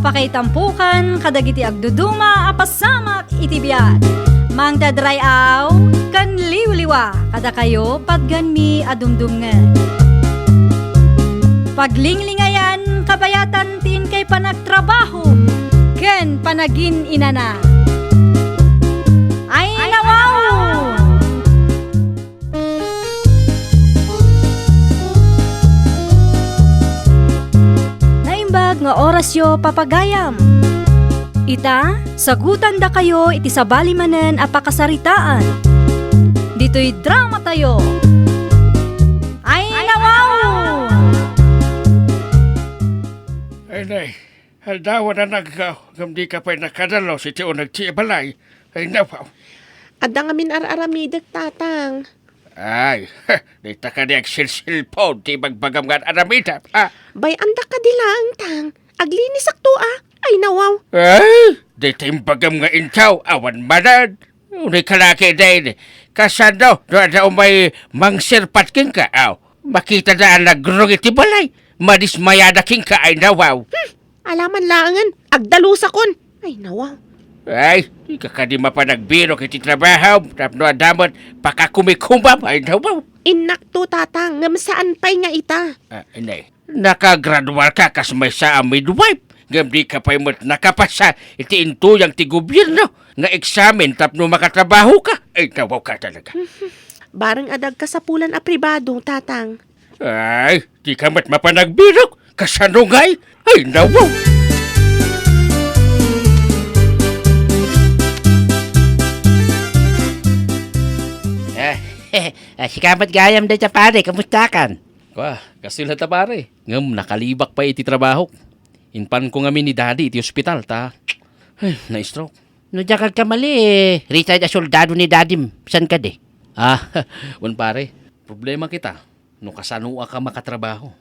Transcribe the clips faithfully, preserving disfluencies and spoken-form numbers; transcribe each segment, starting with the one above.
Pakaitampokan kadagiti agduduma a pasamak iti biag. Mangted ray-aw ken liwliwa kadakayo patganmi a dumdumngeg. Paglinglingayan kabayatan ti inkay panagtrabaho ken panagin-inana. Ay, nawaw! Naimbag nga orasyo, papagayam. Ita, sagutandakayo iti sabali manen a pakasaritaan. Ditoy dramatayo. Ay, nawaw! Ay, nay, aldawan a naggaw, ngem dika pay nakadalus iti uneg ti balay. Ay, nawaw. Adda ngamin ar-aramidek, Tatang. Ay, dita kadi agsilsilpon ti ibagbagam nga ar-aramidem, ha? Bay-andak kadi laeng, Tang. Aglinisakto, a. Ay, nawaw. Ay, dita imbagam nga intaw, awan manen. Unay ka laki, Day. Kasano, no adda umay mangsirpat kenka, aw? Makitada a nagrung iti balay. Madismayada kenka, ay, nawaw. Hmm. Alaman laengen, agdalusakon. Ay, nawaw. Ay, dika kadi mapanagbirok iti trabahom, tapno adda met pakakumikumam, ay, nawaw. Innakto, Tatang, ngem saan pay nga ita. Ah, inay, nakagraduar ka kas maysa a midwife, ngem dika pay met nakapasa iti intuyang ti gobierno nga eksamen tapno makatrabaho ka. Ay, nawaw ka talaga. Bareng adda agkasapulan a pribado, Tatang. Ay, dika met mapanagbirok. Kasano ngay? Ay, nawaw. Ah, ah, sika met gayam dayta, pare, kamustakan? Wa, kastoy latta, pare. Ngem nakalibak pay iti trabahok. Impanko ngamin ni Daddy iti ospital ta, ay, na-stroke. No diak agkamali, eh, retired a soldado ni Dadim. Saan kadi? Ah, wen, pare. Problema kita. No kasanoak a makatrabaho.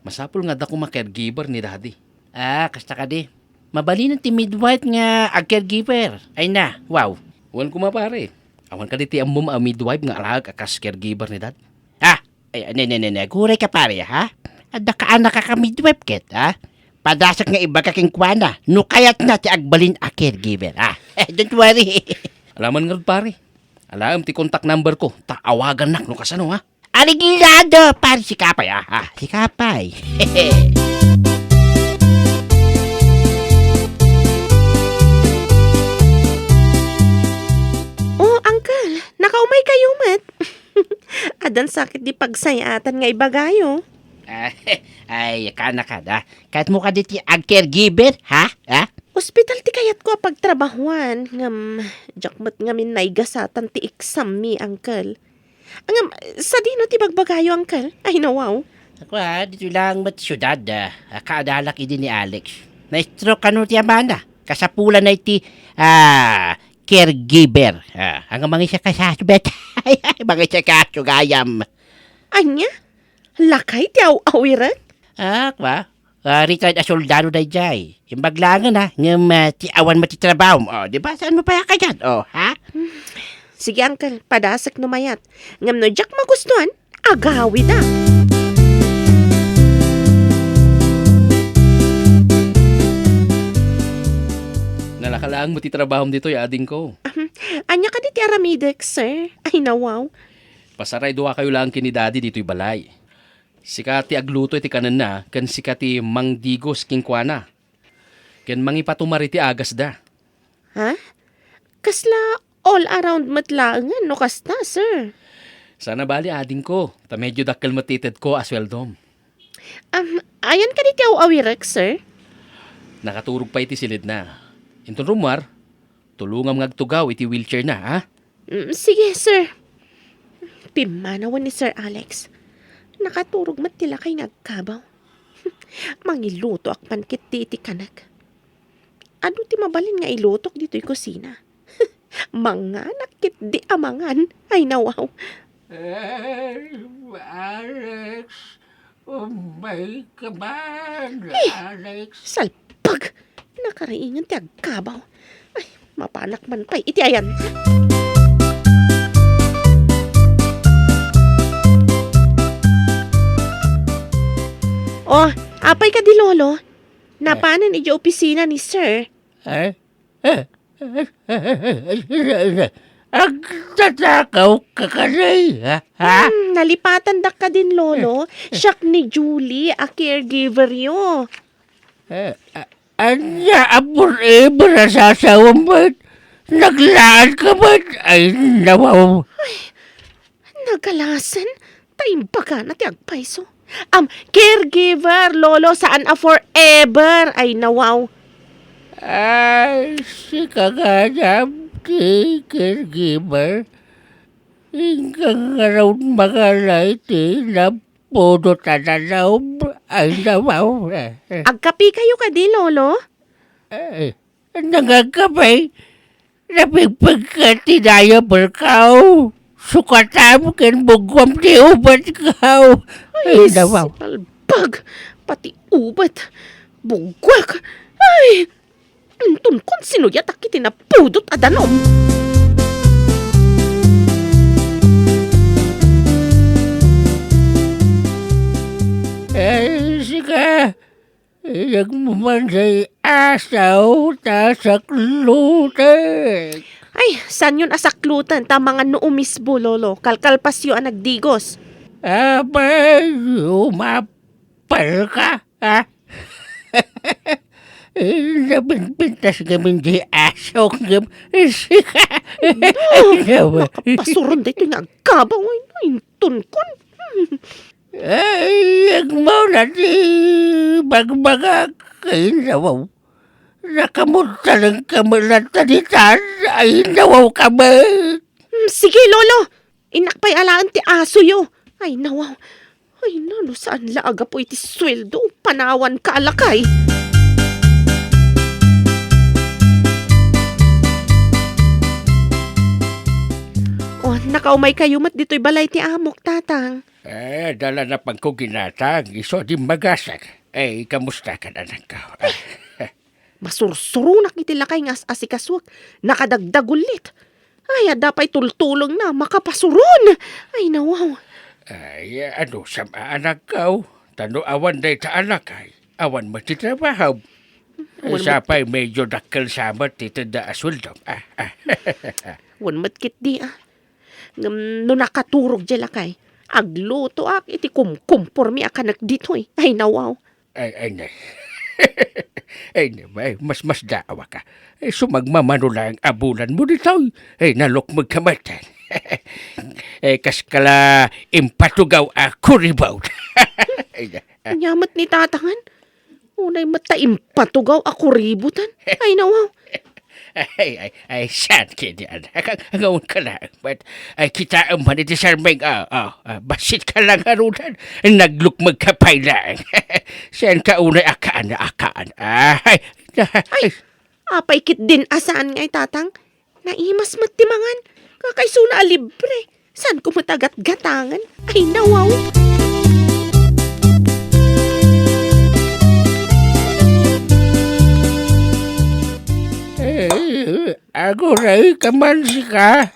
Masapul nga adda koma caregiver ni Daddy. Ah, kasta kadi. Mabalinen ti midwife nga ag-caregiver. Ay na, wow. Wen koma, pare. Awan kadi ti ammom a midwife nga alaek a kas caregiver ni Dad? Ah, ay, ne, ne, ne, ne. Aguray ka, pare, ha? Adda ka anak a midwife ket, ha? Padasek nga ibaga kenkuana no kayatna ti agbalin a caregiver, ha? Don't worry. Alaman ngarud, pare. Alaem ti contact number ko, ta awagannak no kasano, ha? Arigilado, pare, sika pay, ah, ah, sika pay. Oh, uncle, nakaumay kayo met. Addan sakit di pagsayatan nga ibagayo. Ah, ay, kana ka da. Kayatmo kadi ti ag-caregiver, ha? Ha? Ospital ti kayatko a pagtrabahuan, ngem diak met ngamin naigasatan ti exam mi, uncle. Ngem, sadino ti bagbagayo, uncle? Ay, nawaw. Ako, ah, ditoy lang met siudad, ah, kaadalak idi ni Alex. Na-stroke kano ti amana. Kasapulanna iti, ah, caregiver. Ah, anga mangisakasaso bet. Mangisakaso gayam. Ania? Lakay ti aw-awirek? Ah, kwa? Ah, retired a soldado daydiay. Imbag laengen, ha, ngem, ah, ti awan met ti trabaho. Oh, di ba? Saan mo pay a kayat? Oh, ha? Sige, uncle, padasek no mayat. Ngem no diak magustuan, agawida. Nalaka laeng met ti trabahom ditoy, adingko. Ahem. Ania kadi ti aramidek, sir? Ay, nawaw. Pasaray duakayo laeng ken ni Daddy ditoy balay. Sika ti agluto iti kanenna, ken sika ti mangdigos kenkuana. Ken mangipatumar iti agasda. Ha? Kasla all around met laengen no kasta, sir? Saan a bali, adingko, ta medio dakkel met ti itedko a sueldom. Am, ayan kadi ti aw-awirek, sir? Nakaturog pay iti silidna. Inton rummuar, tulongam nga agtugaw iti wheelchairna, ha? Mm, sige, sir. Pimmanawen ni Sir Alex. Nakaturog met ti lakay nga agkabaw. Mangilutoak man ketdi iti kanek. Adu ti mabalin nga ilutok ditoy kusina. Manganak ketdi a mangan. Ay, nawaw. Eh, Alex, umay ka man, eh, Alex. Salpag! Nakariingan ti agkabaw. Ay, mapanak man pay iti ayan. Oh, apay kadi, Lolo? Napanen idiay opisina ni Sir. Eh? Eh? Agtatakaw ka kadi, ha? Ha? Hmm, nalipatandak kadin, Lolo. Siak ni Julie a caregiver yo. Eh, a-, ania a forever a sasawem met? Naglaanka met? Ay, nawaw. Nagalasen, ta imbagana ti agpayso. Am, caregiver, Lolo, saan a forever. Ay, nawaw. Ay, sika gayam ti caregiver. Inka ngarud makala iti napudot a danum. Ay, nawaw. Agkape kayo kadi, Lolo? Eh, nangagkape? Napigpigka ti diaper kaw. Sukatam ken bugguam ti ubat kaw. Ay, ay, nawaw. Sinalbag. Pati ubat. Bugguak. Ay, inton kon sinuyatak iti napudot a danum. Ay, sika. Iyagmo man diay asaw ta saklutek. Ay, saanyon a sakluten ta mangan no umisbo, Lolo. Kalkalpasyo a nagdigos. Apay, umapal ka, ha? Nabinpintas ngamin diay asaw ngem sika. Ano? Nakapasuron daytoy nga agkabaw. Ay, inton kon. Hmm. Ay, agmawna ti bagbagak, ay, nawaw. Nakamudtanengka met latta ditan, ay, nawaw ka met. Hmm, sige, Lolo. Innak pay alaen ti asoyo. Ay, nawaw. Ay, na, no saan la a gapu iti sueldo, panawanka a lakay. Oh, nakaumay kayo met ditoy balay ti amok, Tatang. Eh, dala na pagkuginatang, isu a dimmagasek. Eh, kamusta kan anakko? Masursuronak iti lakay nga as-asikasuak. Nakadagdagullit. Ay, adda pay tultulongna, makapasuron. Ay, nawaw. Ay, ano, sam-, anakko? Ta no awan dayta a lakay, awan met ti trabaho. Awan met. Sapay medyo dakkel sa met ti tedda a sueldo. Ah, ah. Awan met ketdi, ah. Ngem no nakaturog diay lakay, aglutoak iti kumkumpormi a kanek ditoy. Ay, nawaw. Ay, ay, ne. Ay, ne, ay, mas, mas daawa ka. Eh, sumagmamano lang a bulan mo ditoy. Eh, nalukmeg ka met. Eh, kas kala impatugaw a kuribot. Ay, ne. Ania met ni Tatangan? Unay met ta impatugaw a kuribotan. Ay, nawaw. Ay, ay, ay, saan kadi, anak? Ang, ang, ang, ang, but, ay, kitaem man iti sarming, ah, ah, ah, bassit ka lang, harunan. Naglukmeg ka pay lang. Saan ka unay akaan, akaan? Ay, ay, apay ketdin a saan ngay, Tatang? Naimas met ti mangan. Kakaysona a libre. Saan ko met a gatgatangan? Ay, nawaw. Eh, aguray ka man sika?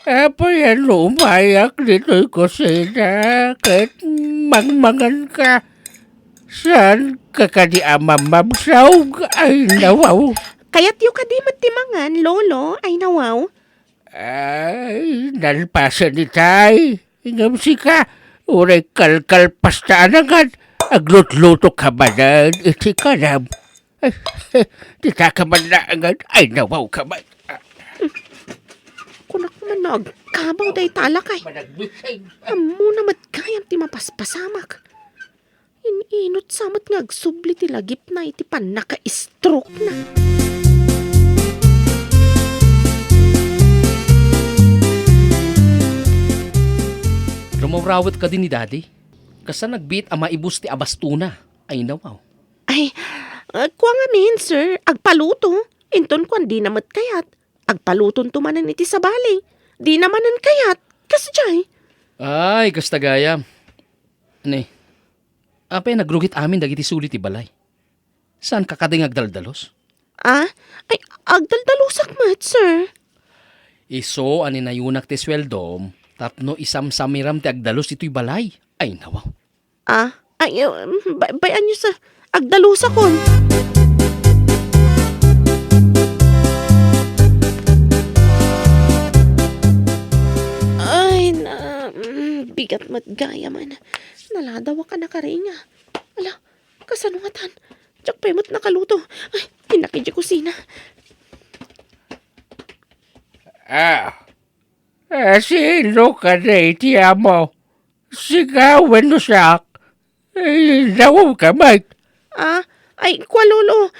Apay a no umayak ditoy kusina ket mangmangan ka? Saan ka kadi a mamabsawg? Ay, nawaw. Kayatyo kadi met ti mangan, Lolo? Ay, nawaw. Ay, nalpasen itay. Ngem sika, uray kalkalpasta a nangan, aglutluto ka manen iti kanam. Ay, dita ka man laengen, ay, nawaw ka man. Kunak man no agkabaw dayta a lakay. Managbisay. Ammona met gayam ti mapaspasamak. In-inut sa met nga agsubli ti lagipna iti pannaka-stroke-na. Rumawrawet kadi ni Daddy? Kasta nagbiit a maibus ti abastona. Ay, nawaw. Ay, ah, kua ngamin, sir, agpaluto. Inton kuan, dina met kayat. Agpalutonto manen iti sabali. Dina manen kayat. Kasdiay. Ay, kasta gayam. Ni, apay nagrugit amin dagiti suli ti balay? Saan ka kadi nga agdaldalos? Ah? Ay, agdaldalusak met, sir. Isu a ninayonak ti sueldom tapno isamsamiram ti agdalus ditoy balay. Ay, nawaw. Ah? Ay, um, bay-, bay-anyo sa, Agdalusakon. Ay, na, mm, bigat met gayam. Naladawak a nakaringa. Ala, kasano ngatan? Diak pay met nakaluto. Ay, innak idiay kusina. Ah, ah, sino kadi ti amo? Sika wenno siak? Ay, nawaw ka, Mike. Ah, ay, kua, Lolo.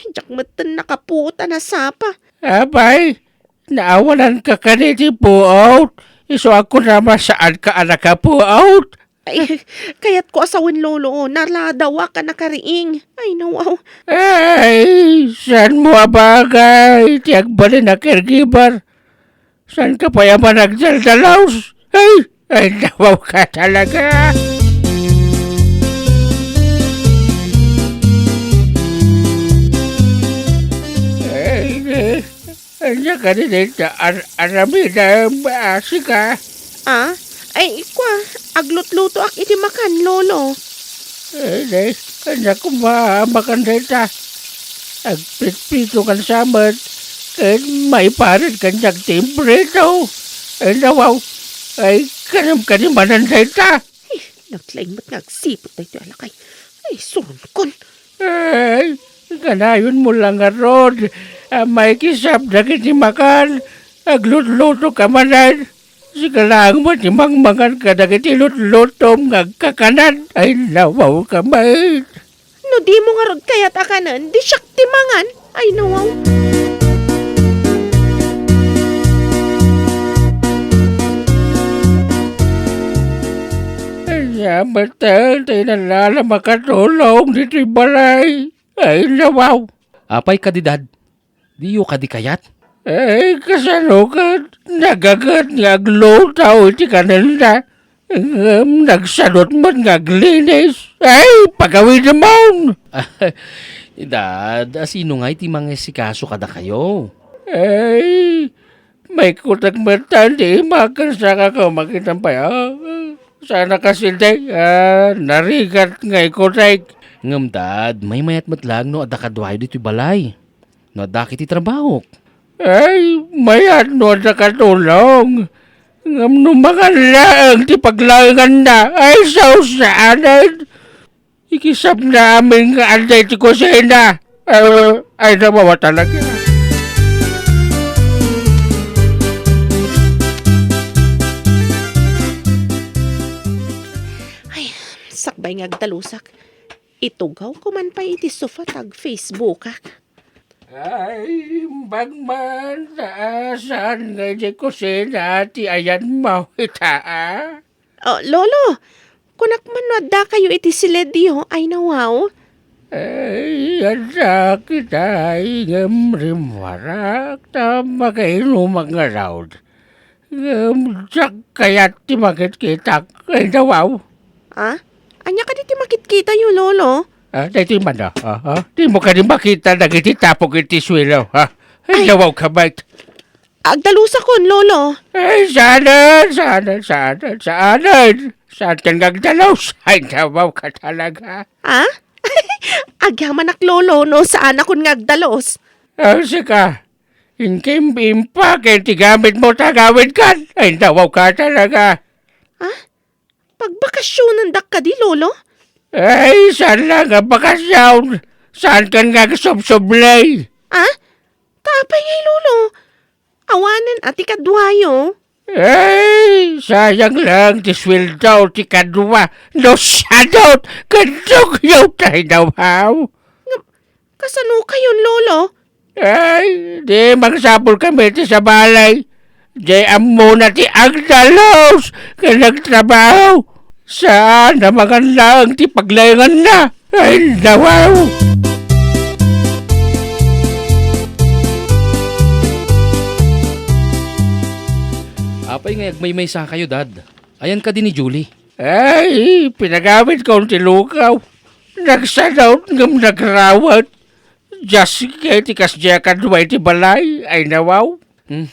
Diak metten nakapuot a nasapa. Apay, naawananka kadi ti puot? Isu a kunam a saanka a nakapuot? Ay, kayatko a sawen, Lolo. Naladawak a nakariing. Ay, nawaw. Ay, saanmo a bagay ti agbalin a caregiver? Saanka pay a managdaldalaus? Ay, ay, nawaw ka talaga. Ay, eh, ania kadi dayta ar-, aramidem, ah, sika? Ah? Ay, kua, aglutlutoak iti makan, Lolo. Ay, nay, ania koma a makan dayta? Agpitpito kan samet, ket maiparit kaniak ti imprito. Ay, nawaw. Ay, kanem kadi manen dayta? Ay, naglaing met nga agsiput daytoy a lakay. Ay, suronkon. Ay, kanayonmo la ngarud a maikisap dagiti makan, aglutlutoka manen. Sika laeng met ti mangmangan kadagiti lutlutom nga agkakanan. Ay, nawaw ka met. No dimo ngarud kayat a kanen, di siak ti mangan. Ay, nawaw. Ania met ti nalala makatulong ditoy balay? Ay, nawaw. Apay kadi, Dad? Diyo kadi kayat? Ay, kasano ket nagaget nga aglutaw iti kanenda? Ngem nagsadut met nga aglinis. Ay, pagawidemon! Dad, a sino ngay ti mangisikaso kadakayo? Ay, maikutek met ti imak ken saka ko makitam pay, ah. Saan a kasinteg, ah, narigat nga ikutek. Ngem, Dad, maymayat met laeng no adda kaduayo ditoy balay. No adda ket ti trabahok. Ay, mayat no adda katulong. Ngem no mangan laeng ti paglaenganna, ay, sausaanad. Ikisapna amin nga adda iti kusina. Ay, ay, nawawa talaga. Ay, sakbay nga agdalusak. Itugawko man pay iti sofa ta ag-Facebookak. Ay, imbag man, ta saan nga idiay kusina ti ayanmo ita, a? Oh, Lolo, kunak man no addakayo iti siledyo, ay nawaw? Ay, adda ket ay, ngem rimmuarak ta makainumak ngarud. Ngem diak kayat ti makitkitak. Ay, nawaw. Ah? Ania kadi ti makitkitayo, Lolo? Ah, daytoy man, ah. Ah, ah. Dimo kadi makita dagiti tapok iti suelo, ha? Ay, ay, nawaw ka, Mike. Agdalusakon, Lolo. Ay, saanen, saanen, saanen, saanen. Saankan nga agdalus? Ay, nawaw ka talaga. Ah? Agyamanak, Lolo, no saanakon nga agdalus. Ah, sika. Inkimbiim pa ken ti gamitmo ta agawidkan. Ay, nawaw ka talaga. Ah? Pagbakasionendak kadi, Lolo? Ay, saan la nga bakasion? Saankan nga agsubsubli? Ah? Ta apay ngay, Lolo? Awanen a ti kaduayo? Ay, sayang lang ti sueldo ti kadua. No sadut, kandugyo tay dawaw. Ngem, kasano kayon, Lolo? Ay, di mangsapul kami ti sabali. Di ammona ti agdalus ken agtrabaho. Saan a mangan laeng ti paglaenganna. Ay, nawaw! Apay nga agmaymaysa kayo, Dad? Ayan kadi ni Julie? Ay, pinagawidkon ti lukaw. Nagsadut ngem nagrawet. Dias ket ti kasdiay a kadua iti balay, ay nawaw. Hmm,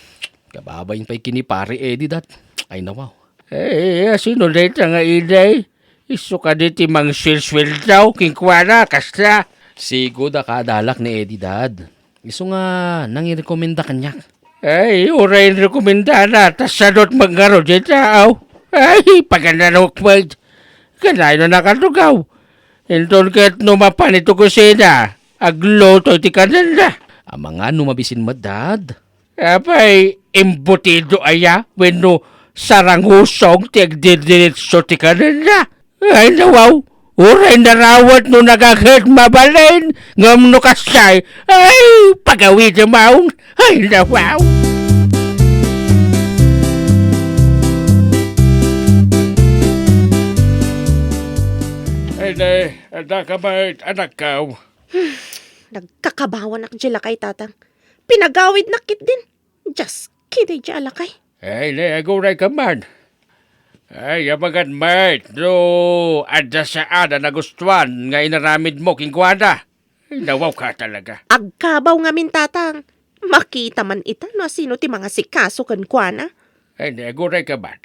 kababain pay ken ni Pare Eddie, Dad. Ay nawaw. Eh, asino dayta nga idi? Isu kadi ti mangsuelsueldo kenkuana, kasta? Sigo da kadalak ni Eddie, Dad. Isu nga nangirekomenda kaniak. Ay, uray inrekomendana, ta sadut mangngaro diay tao. Ay, pagananok met. Kanayon a nakatugaw. Inton ket no mapan iti kusina, agluto iti kanenda. Amangan no mabisin met, Dad. Apay, embutido aya wenno sarangusong ti agdirdiretso ti kanenda? Ay, nawaw! Uray narawet no nagaget mabalin, ngem no kasjay, ay, pagawidem awn! Ay, nawaw! Ay, ne, adda ka met, anakkaw? Nagkakabawanak diay lakay, Tatang. Pinagawidnak ketdin. Dias, kiday diay a lakay. Ay, ne, aguray ka man. Ay, amangan met no adda saan a nagustuan nga inaramidmo kenkuana. Ay, nawaw ka talaga. Agkabaw ngamin, Tatang. Makita man ita no asino ti mangasikaso kenkuana. Ay, ne, aguray ka man.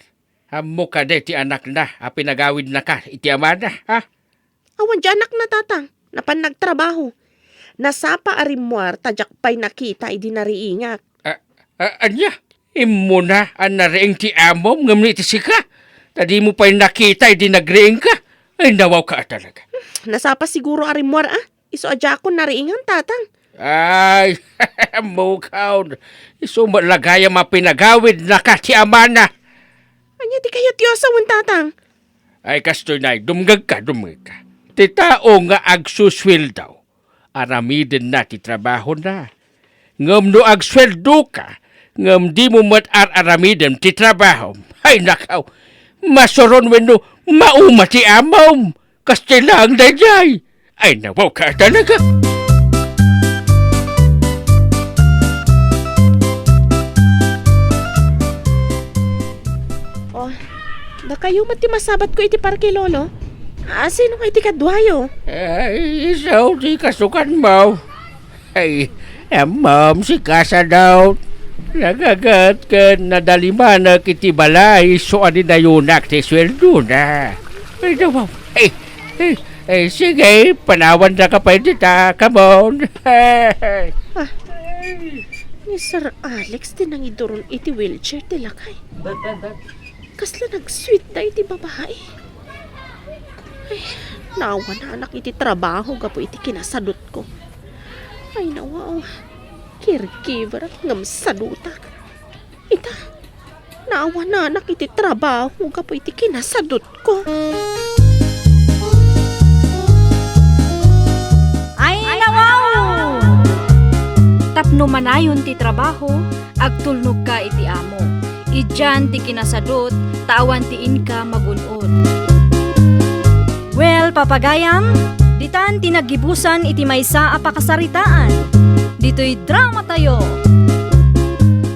Ammo kadi ti anakna a pinagawidnaka iti amana, ha? Awan diay anakna, Tatang. Napan nagtrabaho. Nasapa a rimmuar ta diak pay nakita idi nariingak. A, a, ania? Immuna a nariing ti amom ngem iti sika? Ta dimo pay nakita idi nagriingka? Ay, nawaw ka talaga. Nasapa siguro a rimmuar, a. Isu a diakon nariingan, Tatang. Ay, mukaw. Isu met la gayam a pinagawidnaka ti amana. Ania ti kayatyo a sawen, Tatang? Ay, kastoy, nay, dumngegka, dumngegka. Ti tao nga agsusueldo, aramidenna ti trabahona. Ngem no agsueldoka, ngem dimo met ar-aramiden ti trabahom, ay, nakaw, masuron wenno mauma ti amom. Kasta laeng daydiay. Ay, nawaw ka talaga. Oh, dakayo met ti masabatko iti parke, Lolo. Asino nga iti kaduayo? Ay, isu ti kasukanmo. Ay, ammom, sika sadut. Nagaget ken nadalimanek iti balay isu a dinayunak ti sueldona. Ay, nawaw. Ay, ay, ay, sige, panawandaka pay dita, come on. Ah, ni Sir Alex ti nangiduron iti wheelchair ti lakay. Kasla nagsuitda iti babai. Ay, naawananak iti trabaho gapu iti kinasadutko. Ay, nawaw. Caregiver ngem sadutak. Ita, naawananak iti trabaho gapu iti kinasadutko. Ay, nawaw! Tapno manayon ti trabaho, agtulnogka iti amo. Idian ti kinasadut, ta awan ti inka magun-od. Well, papagayam, ditan ti naggibusan iti maysa a pakasaritaan. Ditoy dramatayo.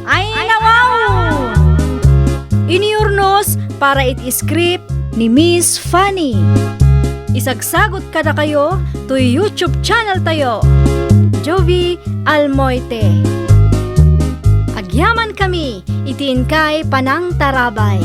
Ay, nawaw! Iniurnos para iti script ni Miss Fanny. Isagsagut kadakayo toy YouTube channel tayo, Jovie Almoite. Agyamankami iti inkay panangtarabay.